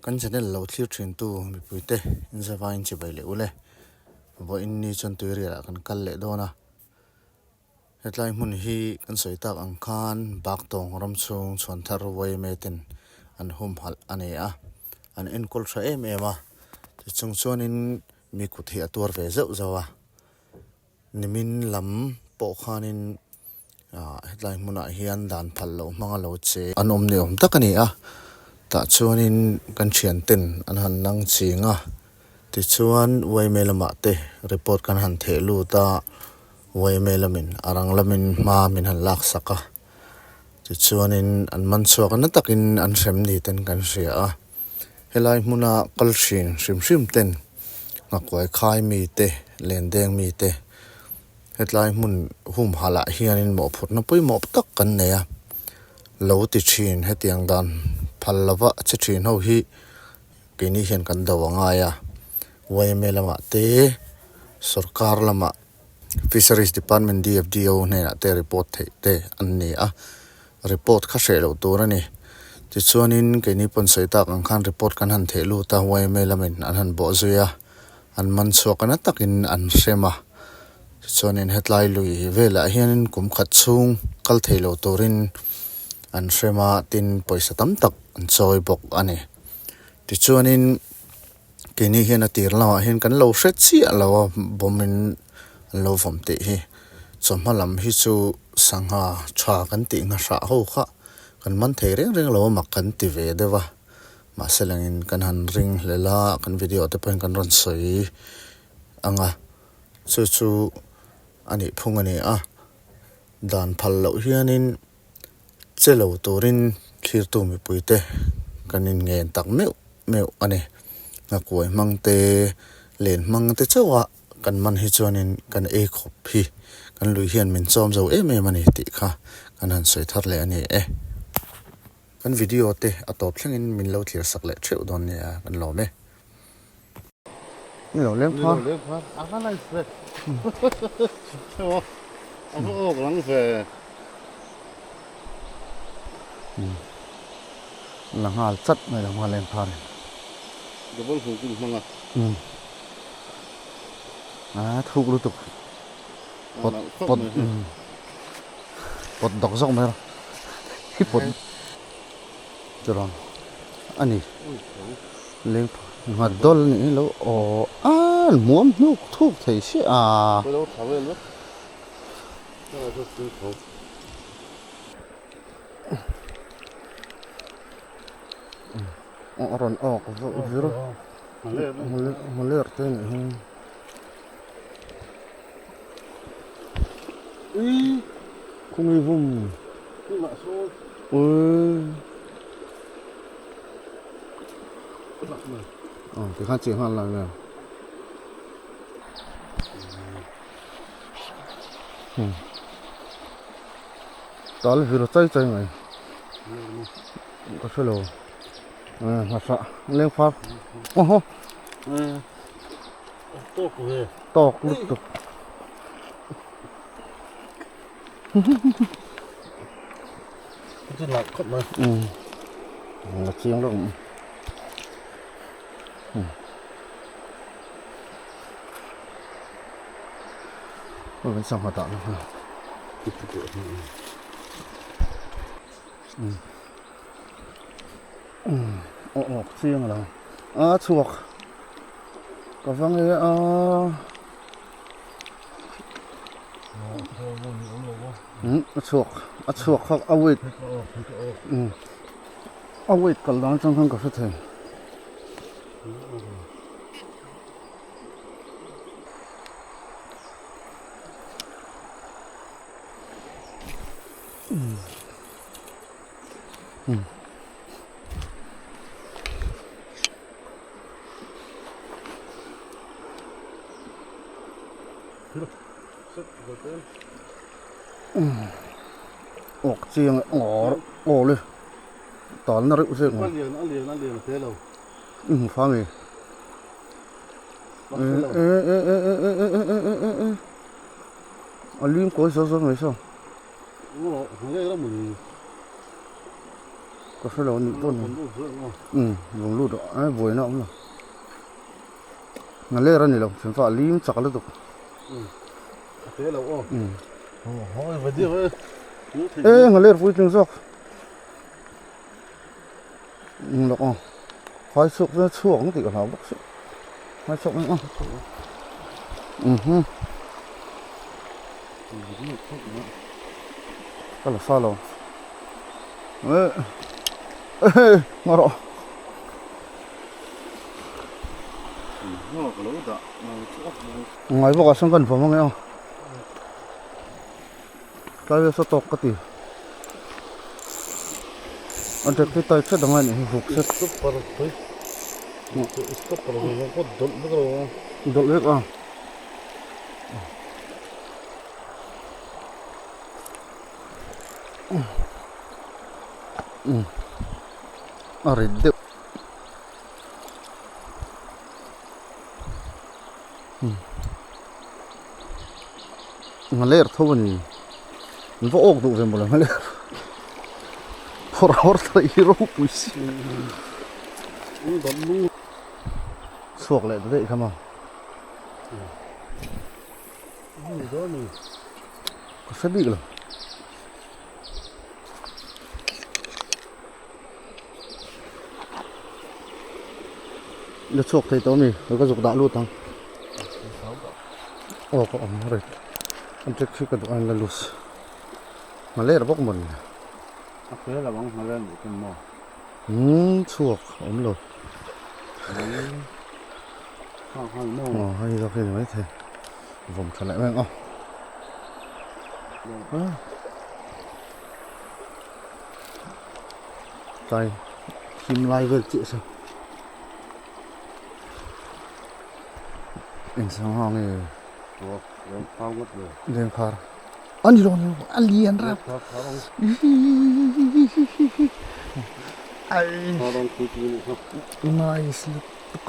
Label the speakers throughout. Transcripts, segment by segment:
Speaker 1: Kan channel lo thlir thintu mipuite inzavain chibai leh ule. Vawiin ni chuan tuirial ah kan kal leh dawn a. Hetlai hmun hi kan sawi tak ang khan Baktawng ram chhung chhuan thar YMA ten an humhalh a ni a. An enkawl tha em em a. Tichung chuanin mi kut hi a tuar ve zeuh zeuh a. Nimin lam pawh khanin hetlai hmunah hian dan phal loh hmanga lo che an awm ni awm tak a ni a, tah chuanin kan thian ten an han nang ching a, tichuan YMA lamah te report kan han theh lut a, YMA lamin a rang lamin hma min han lak sak a, tichuanin an man chhuak a na takin an hrem ni ten kan hria a. Helai hmuna kal hrin hrim hrim ten nghakuai khai mi te lendeng mi te hetlai hmun humhalh ah hianin mawhphurhna pawimawh tak kan nei a, lo ti thin hetiang dan phal lova che thin ho hi keini hian kan do a ngai a, yma lamah te sorkar lamah Fisheries Department DFDO hnenah te report theih te an ni a, report kha hreh loh tur a ni. Tichuanin keini pawn sawi tak ang khan report kan han theh lut a, yma lamin an han bawh zui a, an man chhuak a na takin an hrem a. Tichuanin hetlai lui velah hianin kum khat chhung kal thei lo turin an hrem a, tin pawisa tam tak an chawi bawk a ni. Tichuanin. Keini hian a tir lamah hian kan lo hre chiah lo a bawm in an lo vawm tih hi chawhma lam hi chu sangha tha kan tih nghahrah ho kha kan man thei reng reng lo a mak kan ti ve deuh a mahse langin kan han ring hlel a kan video te pawhin kan rawn sawi ang a chu chu a nih phung a ni a dan phal loh hianin. Che lo turin thlirtu mipuite kan inngen tak meuh meuh a ni. Nghakuai hmang te, len hmang te chauh a kan man hi chuanin kan ei khawp hi kan lui hian min chawm zo em em a ni tih kha kan han sawi thar leh a ni e. Kan video te a tawp thlengin min lo thlir sak leh theuh dawn nia kan lawm e. Ni lo leng phar.
Speaker 2: Ni lo leng phar. A va nice ve. A va awk lang ve.
Speaker 1: La nghal chat mai lo nghal leng phar in.
Speaker 2: Double hook in hmang a.
Speaker 1: A thuk lutuk. Pot pot pot dawk zawk mai rawh. Hi pot. Chuan a ni leng nghat dawl a nih hi lo aw a hmuam hnuk thuk thei chiah a. A rawn awk vir nghaler te a nih hi. Ui khawnge vum ui ờ tikhan chih nghal lai vel tal vir chai chai mai ka hre lo hmasa leng far aw haw. Tawk lutuk. La chiang reuh mai. Aw kan sangha dah na kha. Aw aw chiang lo. A chhuak. Ka va nge a. A chhuak a chhuak kha a weight a weight kal dan atang khan ka hre thei. Awk chiang e awr aw le tal na reuh zek mai i hmu fa nge e e e e e e e e e e a lim kawi zawk zawk mai saw. Ka hre lo a nih pawh ni. Umm vawm lut rawh a buaina a awm lo. Ngaler a ni lo thianfa a lim chak lutuk. Umm. E ngaler puitling zawk. Umm lawk aw. Phai chhuak chu chhuak ang tih ka hlau bawk si. Phai chhuak ang aw. Umm. Ka la sa lo. Eh eh ngaw rawh. Ngai bawk ah sawn kan vawm ange aw. Tlai vel saw tawk ka ti. A dek hi tai hret ang a nih hi vuk set. Dawlh vek a. A rit deuh. Ngaler tho a ni. An va awk duh ve mawle ngaler. Phawrh hawr ta i ropui si. Chhuak leh ta daih kha maw. Ka hre bik lo. La chhuak thei tawh a mi ka zuk dah lut ang aw ka awm rei an check khi ka duh a la loose nghaler bawk mawni
Speaker 2: a fel lo ang nghaler nih tum maw
Speaker 1: umm chhuak a awm lo aw hei zawk hi a ni maithei vawm tha leh mai ang aw. Tlai thim lai vel chiah se eng sangha nge lengphar a ni lo a ni lo a lian rap nice lutuk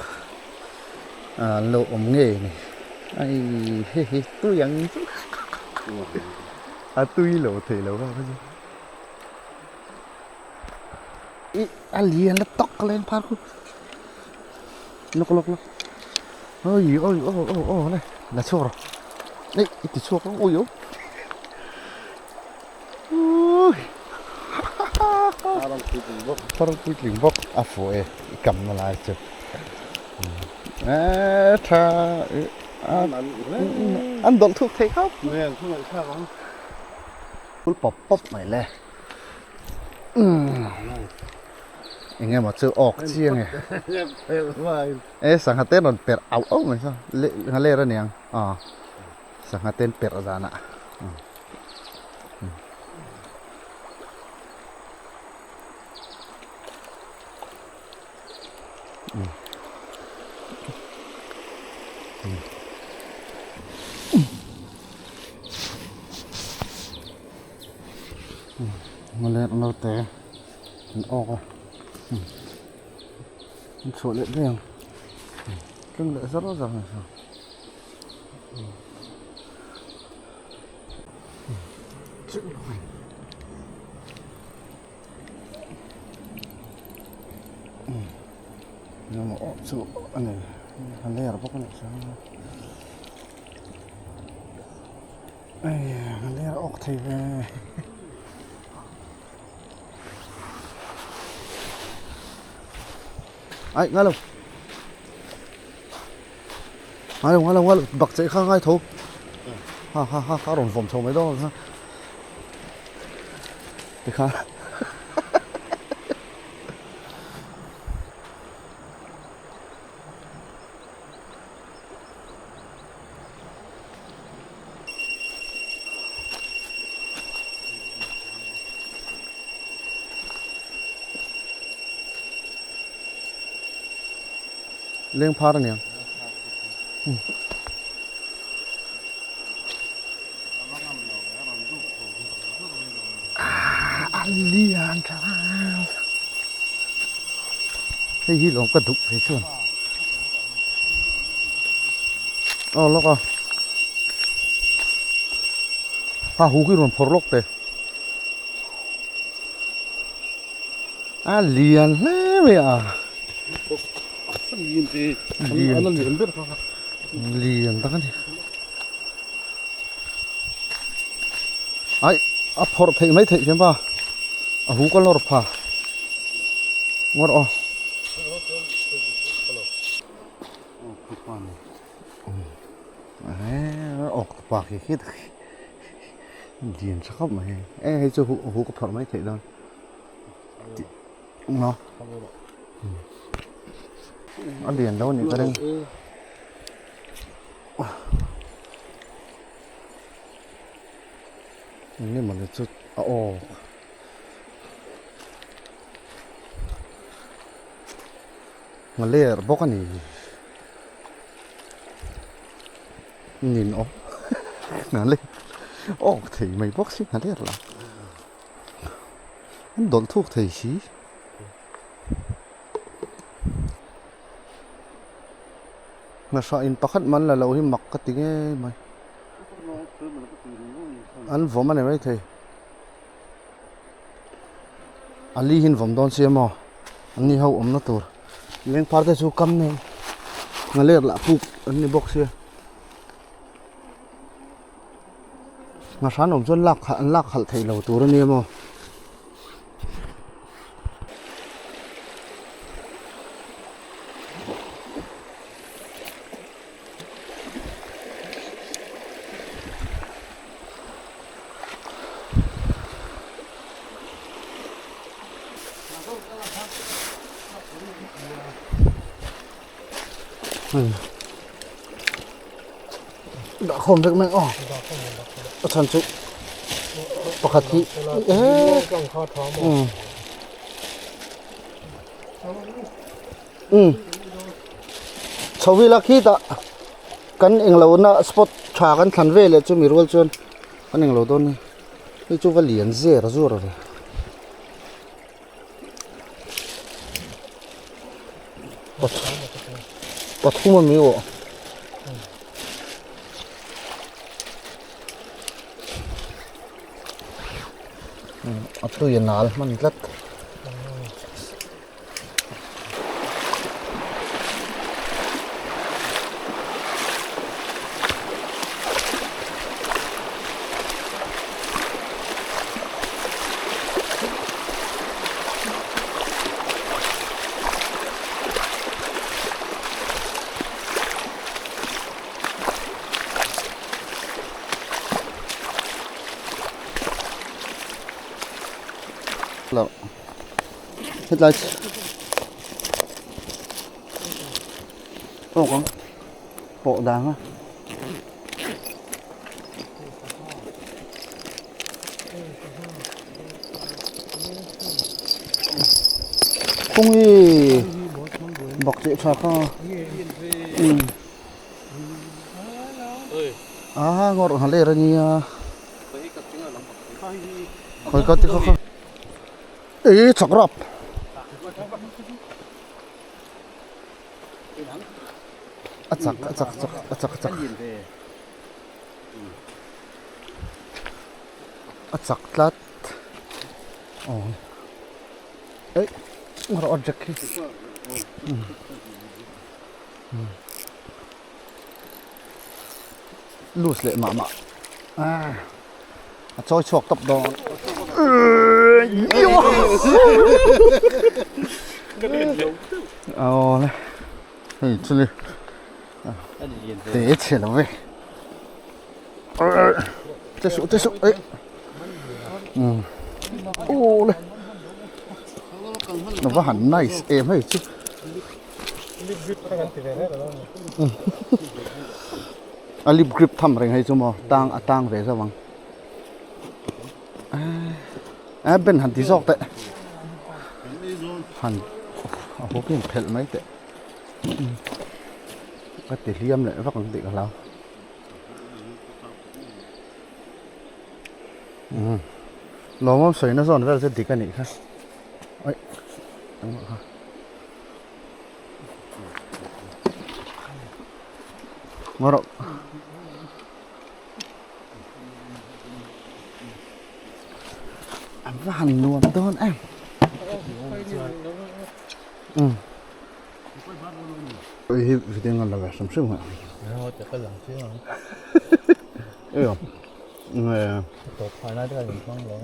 Speaker 1: a an lo awm ngei a ni ai hei hi tui ang chu a tui lo thei lo kha chu. Ih a lian la tawk ka leng phar khu lawk lawk lawk oi oi aw aw aw le la chhuak rawh ei i ti chhuak rawh ui aw ui phar puitling bawk a fuh e i kam na lai chu e tha an dawlh thuk thei khawp pul pawp pawp mai le. Eng emaw chu awk chiang e. E sangha te rawn perh auh auh mai saw le nghaler a niang aw sangha te an perh zanah. Ngawlek naute an awk a an chhuah leh daih ang tleng leh zar zar mai saw engemaw awk chu a ni a ler bawk a nih chuan. A ler awk thei ve. Ai ngai lo. Ngai lo ngai lo ngai lo bak chei kha ngai tho. Ha ha ha kha rawn vawm chho mai dawn kha. Tikha. Leng phar a niang. A lian tha hei hi lawm ka duh phei chuan. Aw lawk a ha hu khi rawn phawrh lawk teh. A lian hle mai a. Lian tak a ni. Ai a phawrh theih mai theih hian pa a hu ka lawr pha ngawr aw. Awk pa khi khi tak lian tha khawp mai e hei chu hu ka phawrh mai theih dawn. A lian lo a nih ka ring. Eng nge mawni chu a aw. Nghaler bawk a ni. Nin awm. Nghaler awk thei mai bawk si nghaler lah. An dawlh thuk thei si. Hnahrah in pakhat man la lo hi mak ka ti ngei mai. An vawm a ni mai thei. A li hi an vawm dawn sia maw? An ni ho awmna tur. Lengphar te chu kam nei. Nghaler lah puk an ni bawk sia. Ngahran awm chuan lak an lak khalh theih lo tur a nia maw. Dah khawm vek mai aw a chhan chu pakhat hi eee chho ila khitah kan englo na spot tha kan thlan veleh chu mi rual chuan kan englo dawn a ni hei chu va lian zer zur a ni. Pathum a mi aw. A tui a nal hman tlat. Loh hetlai tawk ang pawh dang a. Khawnge bak teh tha kha a ngawrh ha ler ania khawi ka ti kha kha e chak rap. A chak a chak chak a chak chak a chak tlat aw eh rawh a jack hi loose leh mah mah a chawi chhuak tawp dawn aw le hei chu ni te chhe lo ve che suh che suh eh aw le va han nice em hei chu A lip grip tham reng hei chu maw tang a tang ve zauh ang eh ben han ti zawk teh han a hawk in phelh mai teh ka ti hliam leh vak ang tih ka hlau lawmawm sawina zawn vel chu dik a nih kha aih engmah kha. Ngawrh an va han nuam dawn em. Oi hi video ngan la ve hrim hrim ha. Eyo. Nge.
Speaker 2: Tawp phai lai te kha in hmang lo.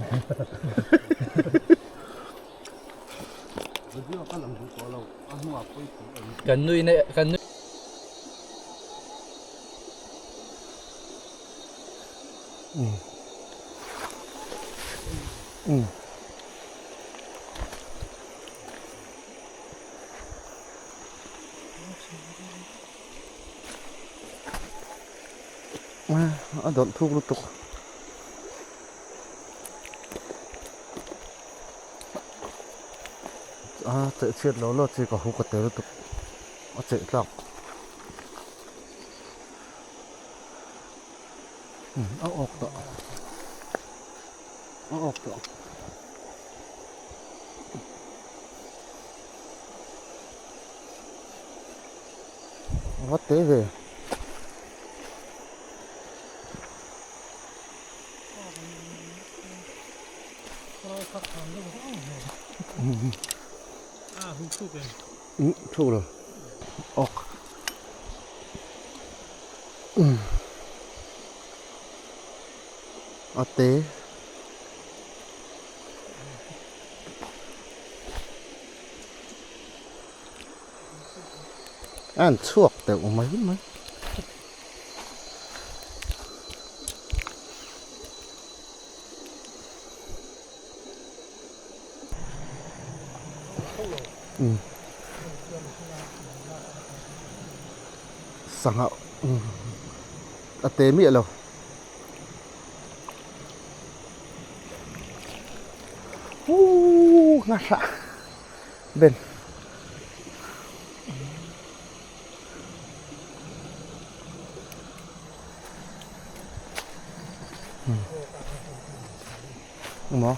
Speaker 3: Kan nui na kan nui.
Speaker 1: A dawlh thuk lutuk. A cheh chhiat lo lo chi ka hu ka tel lutuk a cheh tlak a awk tawh a awk tawh. A va te ve. Thuk lo. Ok. A te. A an chhuak deuh mai mai. Sangha a te miah lo. Uuh ngahra ben. Maw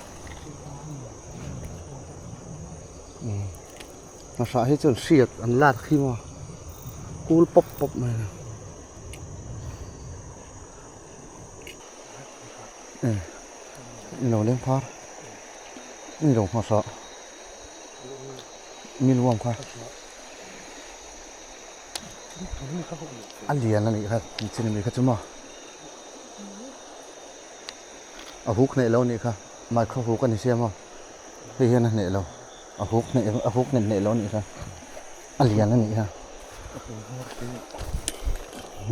Speaker 1: ngahra hi chuan hriat an lak khi maw kul pawp pawp mai a ni ni lo leng phar ni lo ngahra mi luam kha a lian a nih kha chin ami kha chu maw a huk hnaih lo a nih kha micro huk a ni sia maw hei hian a hnaih lo a huk hnaih a huk hnaih hnaih lo a nih kha a lian a nih kha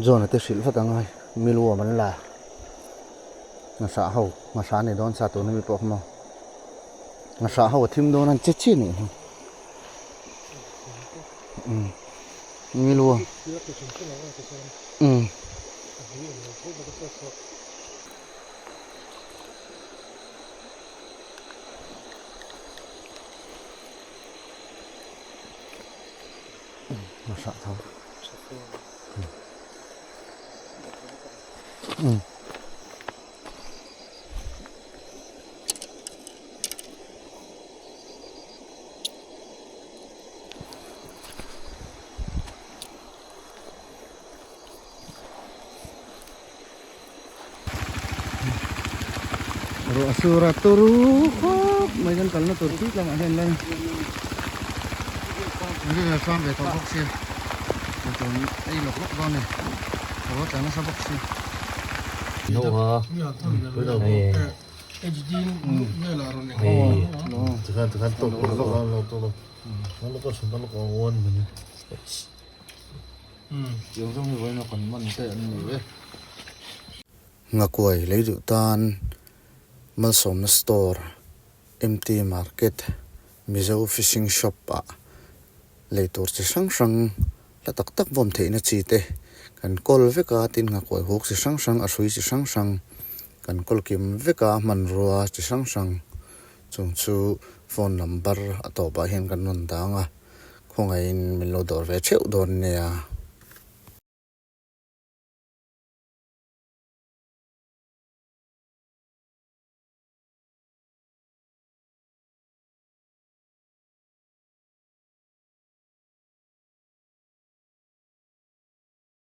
Speaker 1: John a te hrilh vat ang a mi luam an la ngahsah ho ngahsah a ni dawn sa tuna mi pawh kha maw ngahsah ho a thim dawn a an che chiah a nih hi. Ngilua. A hrah tho. Ruah a sur a turu khawp mai kan kalna tur tih lamah hian lan a chuan ve tawh bawk sia tun ei lawk lawk dawn a ni ruah tla nasa bawk sia. Ngakuai lei duh tan Malsawmna Store, MT Market, Mizo Fishing Shop ah lei tur chi hrang hrang hla tak tak vawm theihna chi te kan kawl vek a, tin ngakuai huk chi hrang hrang a hrui chi hrang hrang kan kawl kim vek a hmanrua chi hrang hrang chung chu phone number a tawpah hian kan rawn dang a. Khawngaihin min lo dawr ve theuh dawn nia.